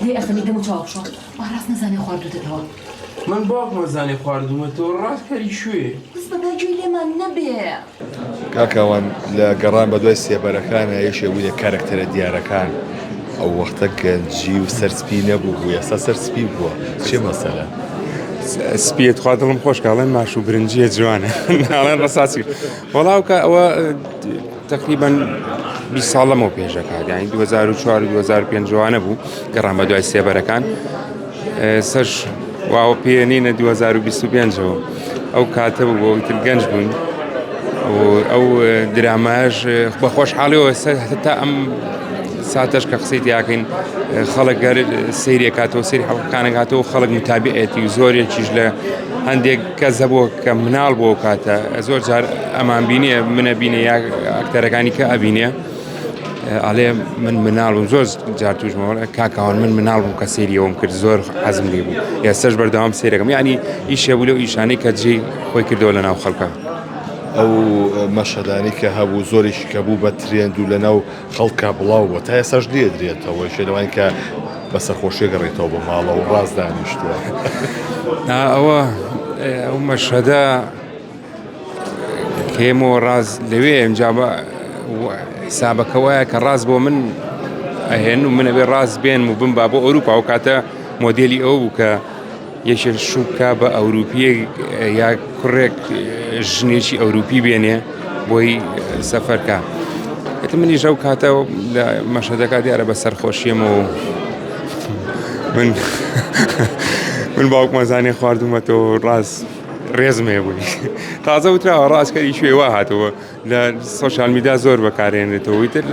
لێ ئەخەمی دەم و چاو بشۆ با ڕاست نەزانێ خواردووتەتەوە. من باوکم ئەزانێ خواردوومەتەوە ڕاست کەری کوێ؟ بەس بە با گوێی لێمان نەبێ. کاک کاوان لە گەڕان بە دوای سێبەرەکانە یەکێک بووی لە کارەکتەرە دیارەکان ئەو وەختە گەنجی و سەر سپی نەبوو بوو ئێستا سەر سپی بووە چێ مەسەلە؟ سپیە تخوا دڵم خۆش کە ئەڵێن ماش و برنجیە جوانە ئەڵێن ڕەساسی وەڵاو کە ئەوە تقریبا 20 ساڵ لەمەوە پێشەکات یعنی 2004 و 2005 جوانە بوو گەڕان بە دوای سێبەرەکان سەش واوە پێنینە 2025ەوە ئەو کاتە بوو بۆ تر گەنج بووین ئەو دراماش بە خۆشحاڵیەوە تا ئەم ساتەش کە قسەی تیاکەین خەڵک گەر سەیرێکاتەوە سەیری حەڵقەکانەکاتەوە خەڵک متابعێتی و زۆرێکیش لە هەندێک کەس هەبووە کە مناڵ بۆ کاتە زۆر جار ئەمان بینێ منە بینێ یا ئەکتەرەکانی کە ئەبینێ ئەڵێ من مناڵ بووم زۆر جار توشمەوە کاکاوان من مناڵ بووم کە سەیری ئەوم کرد زۆر حەزم لێ بوو ئێستاش بەردەوام سەیرەکەم یعنی ئیشێ بوو لەو ئیشانەی کە جێی خۆی کردەوە لە ناو خەڵکە. ئەو مەشهەدانەی کە هەبوو زۆرێکی کە بوو بە ترێند و لەناو خەڵکا بڵاو بووە تا ئێستاش لێدرێتەوە یەکێ لەوانی کە بە سەرخۆشیە گەڕێتەوە بۆ ماڵەوە ڕاست دانیشتووە. ئەوە ئەو مەشهەدە کێمەوە ڕاز لەوێ ئەمجا بە حسابەکە وایە کە ڕاست بۆ من ئەهێن و منەبێ ڕاست بێن و بم با بۆ ئەوروپا و کاتە مۆدێلی ئەو بوو کە یەکێک شوو بکا بە ئەوروپیەک یا کوڕێک ژنێکی ئەوروپی بێنێ بۆی سەفەرکە ئەتە منیش ئەو کاتە لە مەشهدەکە دیارە بە سەرخۆشیەمەوە من من باوکمەزانێ خواردومەتەوە ڕاست ڕێزم هەیە بووی تازە وتراوە ڕاستکەری شوێ وا هاتەوە لە سۆشیال میدیا زۆر بەکارێنرێتەوە ئیتر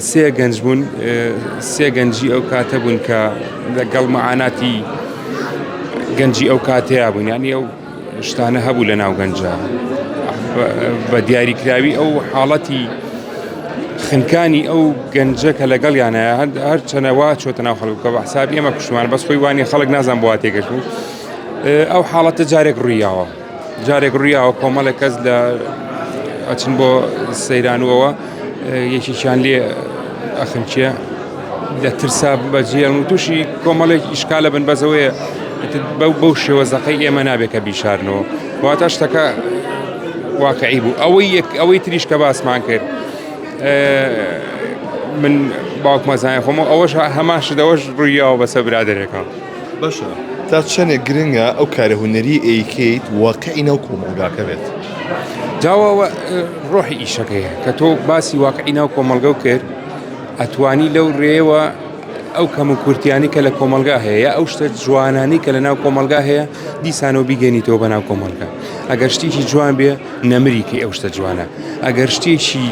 سێ گەنج بوون سێ گەنجی ئەو کاتە بوون کە لەگەڵ معاناتی گەنجی ئەو کاتەیە بوون یعنی ئەو شتانە هەبوو لە ناو گەنجە بە دیاریکراوی ئەو حاڵەتی خنکانی ئەو گەنجە کە لەگەڵیانە هەر چەنەوە چۆتە ناو خەڵکە بە حساب ئێمە کوشتمان بەس خۆی وانی خەڵک نازان بۆ تێگەشت بوو ئەو حاڵەتە جارێک ڕوویاوە جارێک ڕوویاوە کۆمەڵێک کەس لە ئەچن بۆ سەیرانوەوە یەکێکیان لێ ئەخنچێ لە ترسا بەجێڵن و تووشی کۆمەڵێک ئیشکالە بن بەزەوەیە بەو بەو شێوە زەقەی ئێمە نابێت کە بیشارنەوە واتە شتەکە واقعی بوو ئەوەی یەک ئەوەی تریش کە باسمان کرد من باوکمەزای خۆم ئەوەش هەمان شدەوەش ڕوویاوە بەسە برادێکە باشە تا چەنێک گرنگە ئەو کارە هونەریەی ئەیکەیت واقعی ناو کۆمەڵگاکە بێت؟ جا ئەوە ڕۆحی ئیشەکەیە کە تۆ باسی واقعی ناو کۆمەڵگە و کرد ئەتوانی لەو ڕێوە ئەو کەم و کورتیانی کە لە کۆمەلگا هەیە یا ئەو شتە جوانانی کە لە ناو کۆمەلگا هەیە دیسانەوە بیگەنیتەوە بە ناو کۆمەلگا ئەگەر شتێکی جوان بێ نەمری کەی ئەو شتە جوانە ئەگەر شتێکی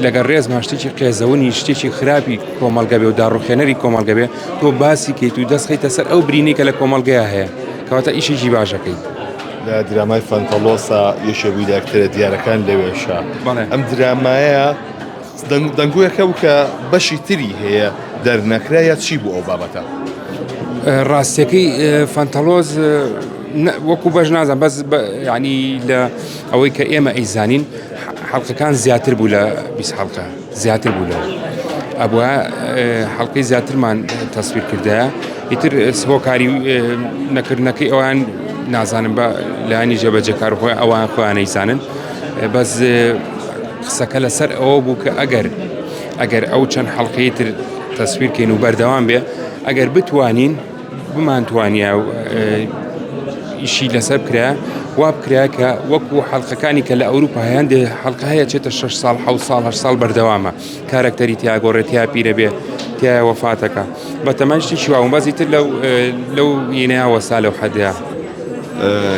لەگەڵ ڕێزما شتێکی قێزەونی شتێکی خراپی کۆمەڵگە بێ و داڕوخێنەری کۆمەڵگە بێ تۆ باسی کەیت و دەست خەیتە سەر ئەو برینەی کە لە کۆمەڵگەیا هەیە کەواتە ئیشێکی باشەکەی. لە درامای فەنتەڵۆسا یەکێک بووی لە ئەکتەرە دیارەکان لەوێشا ئەم درامایە دەنگۆیەک هەبوو کە بەشی تری هەیە دەرنەکرا یا چی بوو ئەو بابەتە؟ ڕاستیەکەی فەنتەڵۆز وەکو بەش نازان بەس ینی لە ئەوەی کە ئێمە ئەیزانین حەڵقەکان زیاتر بوو لە 20 حەڵقە زیاتر بوو لەوە ئەبووە حەڵقەی زیاترمان تەسویر کردایە ئیتر هۆکاری نەکردنەکەی ئەوان نازانم بە لایەنی جێبەجێکار خۆی ئەوان خۆیان نەیزانن بەس قسەکە لەسەر ئەوە بوو کە ئەگەر ئەگەر ئەو چەند حەڵقەی تر تەسویر کەین و بەردەوام بێ ئەگەر بتوانین بمانتوانیا ئیشی لەسەر بکرا وا بکرا کە وەکو حەڵقەکانی کە لە ئەوروپا هەندێ حەڵقە هەیە چێتە 6 ساڵ 6 ساڵ 8 ساڵ بەردەوامە کارەکتەری تیا گۆڕێ تیا پیرە بێ تیا وەفاتەکە بەتەمای شتێکی واوم بەزی تر لەو لەو یینەیا وەستا لەو حەدەیا.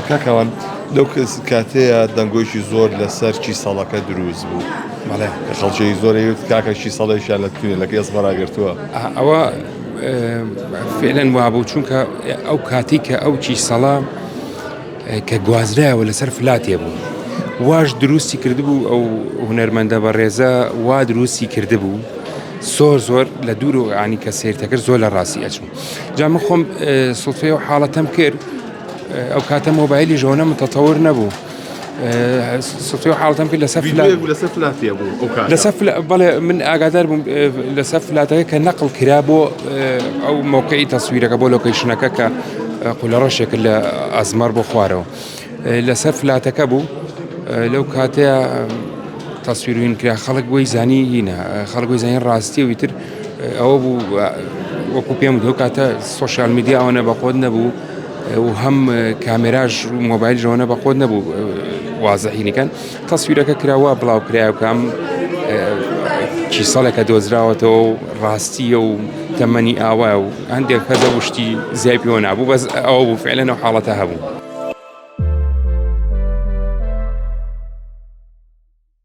کاک کاوان لەو کاتەیە دەنگۆیەکی زۆر لەسەر کیسەڵەکە دروست بوو بەڵێ کە خەڵکی زۆر ئەیوت کاکە کیسەڵێکیان لە تونێلەکەی ئەسمە ڕاگرتووە. ئەوە فعلەن وابوو چونکە ئەو کاتی کە ئەو کیسەڵە کە گوازرایەوە لەسەر فلاتێ بوو واش دروستی کردبوو ئەو هونەرمەندە بەڕێزە وا دروستی کردبوو زۆر زۆر لە دوور و عنی کە سیرتەکرد زۆر لە ڕاستی ئەچوو جا من خۆم سڵفەی و حاڵەتەم کرد ئەو کاتە مۆبایلی ژەونە متەتەور نەبوو. سوتوی حاڵەتم کرد لەسەر ڤیدیۆیەک بوو لەسەر فلاتیە بوو ئەو کاتە. لەسەر فلا بەڵێ من ئاگادار بووم لەسەر فلاتەکە کە نەقڵ کرا بۆ ئەو مەوقعی تەسویرەکە بۆ location ەکە کە قولەڕەشێک لە ئەزمەڕ بۆ خوارەوە لەسەر فلاتەکە بوو لەو کاتەیە تەسویروین کرا خەڵک بۆی زانی هینە خەڵک بۆی زانی ڕاستی و ئیتر ئەوە بوو وەکو پێم لەو کاتە social media ئەوەنە بەخۆت نەبوو و هەم کامێراش و مۆبایل ژەوەنە بەخۆت نەبوو وازحینەکان تەسویرەکە کراوە بڵاو کرایەکەم کیسەڵێکە دۆزراوەتەوە و ڕاستیە و تەمەنی ئاوا و هەندێک کەزە وشتی زیای پێوە نابوو بەس ئەوە بوو فعلەن ئەو حاڵەتە هەبوو.